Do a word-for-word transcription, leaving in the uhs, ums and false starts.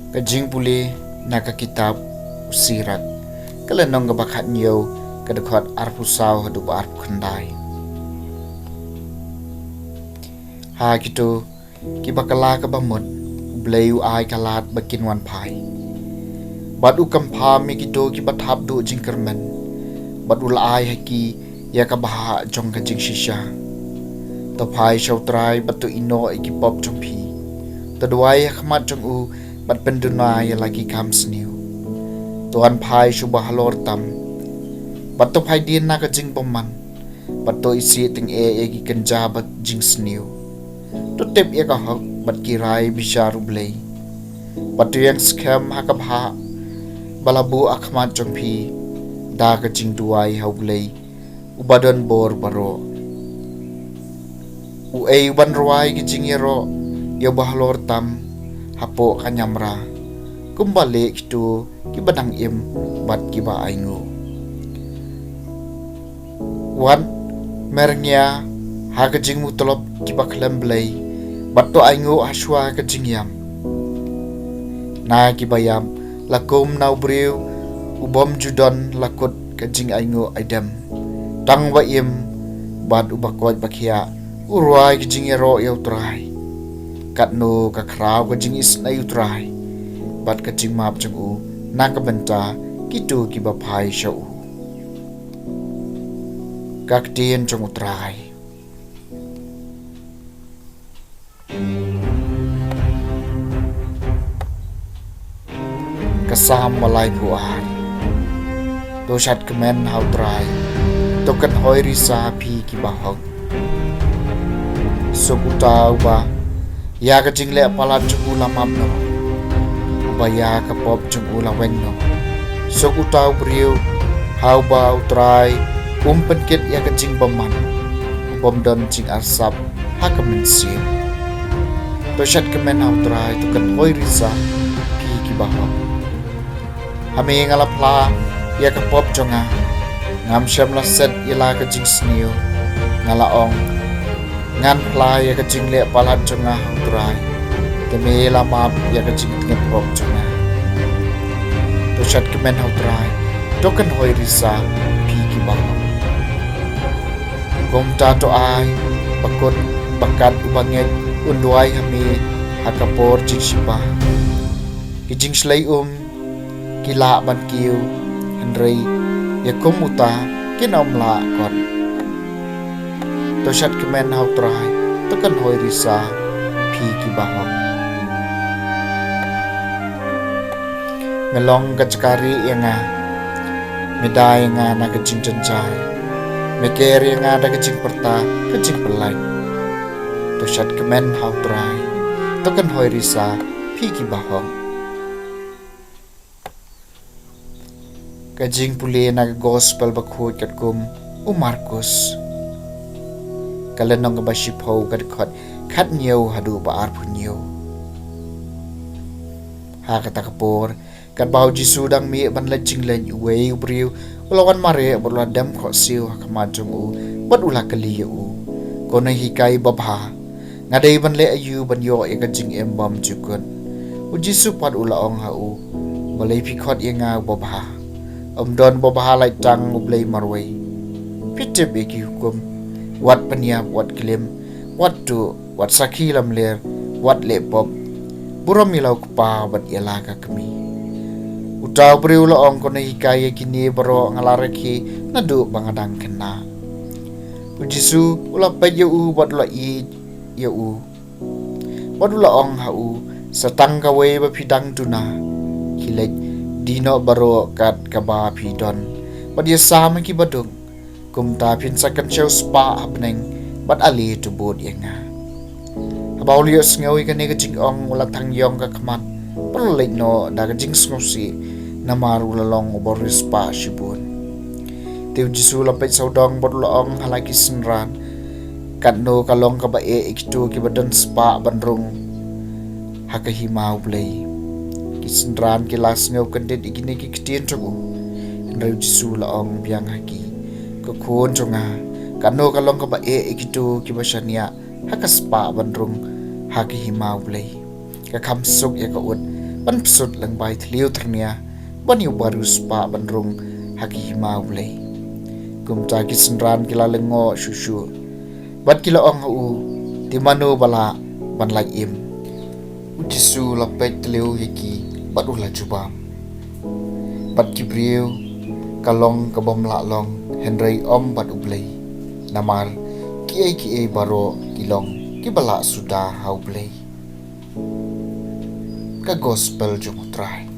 Ka jingpule na ka kitab u Sirak, ka lynnong kaba khathynñiew, ka dkhot arphew saw haduh ba arphew khyndai. Ha kito kiba kylla kaba mut, U Blei u ai ka lad ba kin wan phai, bad u kam pham ïa kito kiba thap duh jingkyrmen, bad u la ai ha ki ïa ka bhah jong ka jingshisha. To phai sha U Trai bad to ïehnoh ïa ki pop jong phi. To duwai ha khmat jong u bad pynduna ïa la ki kam sniew. To wan phai sha u bahalor tam, bad to phai dien na ka jingbymman, bad to isih tyngeh ïa ki kynja ba jingsniew. To tip ïa ka hok bad ki rai bishar U Blei, bad to ïeng skhem ha ka bhah ba la buh ha khmat jong phi da ka jingduwai ha U Blei uba don bor baroh. Uei uban rwai ka jingïaroh ïa u bahalor tam hapoh ka ñiamra, kumba leh kito kiba dang im bad kiba ainguh? Wat merngia ha ka jingmutlop kiba khlem Blei, bad to ainguh ha shuwa ka jingïap. Na kiba ïap la kum na u briew u bym ju don la kut ka jingainguh aidem. Tang uba im bad uba koit ba khiah u rwai ka jingïaroh ïa U Trai. Katno ka khraw ka jingisynei U Trai, bad ka jingmap jong u na ka bynta kito kiba phai sha u. Ka ktien jong U Trai. Ka Salm ba laiphew ar. To shad kmen ha U Trai, to kynhoi risa phi kiba hok. Suk uta uba ïa ka jingleh palat jong u la map noh, uba ïa ka pop jong u la weng noh. Suk uta u briew ha uba U Trai um pynkit ïa ka jingbymman, u bym don jingarsap ha ka mynsiem. To shad kmen ha U Trai, to kynhoi risa phi kiba hok. Ha me nga la phla ïa ka pop jong nga, ngam shym la set ïa la ka jingsniew. Nga la ong, ngan phla ïa ka jingleh palat jong nga ha U Trai, te me la map ïa ka jingtngit pop jong nga. To shad kmen ha U Trai, to kynhoi risa phi kiba hok. Kumta to ai ba kut ba kat uba ngeit un duwai ha me ha ka por jingshipa. Ki jingshlei um ki lah ban kiew, hynrei ïa kum uta kin ym lah kot. To shad kmen ha U Trai, to kynhoi risa phi kiba hok. Me long ka jaka rieh ïa nga, me da ïa nga na ka jingjynjar, me ker ïa nga da ka jingpyrta ka jingpyllait. To shad kmen ha U Trai, to kynhoi risa phi kiba hok. Ka jingpule na ka Gospel bakhuid katkum u Markus, ka lynnong kaba shiphew, ka dkhot khathynñiew haduh ba arphew hynñiew. Ha kata ka por, katba u Jisu dang mih ban leit jingleit, uwei u briew u la wan mareh bad u la dem khohsiew ha khmat jong u bad u la kylli ïa u, Ko Nonghikai babha, nga dei ban leh aïu ban ïoh ïa ka jingim bymjukut? U Jisu pat u la ong ha u, Balei phi khot ïa nga u babha? Ym don babha, lait tang U Blei marwei. Phi tip ïa ki hukum: Wat pynïap, wat klim, wat tuh, wat sakhi lamler, wat leh pop, burom ïa la u kpa bad ïa la ka kmie. Uta u briew u la ong, Ko Nonghikai, ïa kine baroh nga la rakhe naduh ba nga dang khynnah. U Jisu u la peit ïa u bad u la ïeit ïa u bad u la ong ha u, Sa tang kawei ba phi dang duna. Khie leit, die noh baroh kat kaba phi don bad ïasam ha ki baduk. Kumta phin sa kynshew spah ha bneng bad ale to bud ïa nga. Haba u la ïohsngew ïa kane ka jingong, u la thang ïong ka khmat bad u la leit noh da ka jingsngewsih, namar u la long uba riewspah shibun. Te u Jisu u la peit sawdong bad u la ong ha la ki synran, Katno ka long kaba eh ïa kito kiba don spah ban rung ha ka hima U Blei! Ki synran ki la sngew kyndit ïa kine ki ktien jong u. Hynrei u Jisu u la ong biang ha ki, Ko khun jong nga, katno ka long kaba eh ïa kito kiba shaniah ha ka spah ban rung ha ka hima U Blei! Ka kham suk ïa ka ut ban pynlut lyngba i thliew tyrnia, ban ïa u bariewspah ban rung ha ki hima u Blei. Kumta ki synran ki la lyngngoh shuh shuh, bad ki la ong ha u: Te mano ba lah ban lait im? U Jisu u la peit tliw ïa ki bad u la jubab: Bad ki briew ka long ka bym lah long, hynrei ym bad u Blei; namar kiei kiei baroh ki long kiba lah suda ha u Blei. Ka Gospel jong u Trai.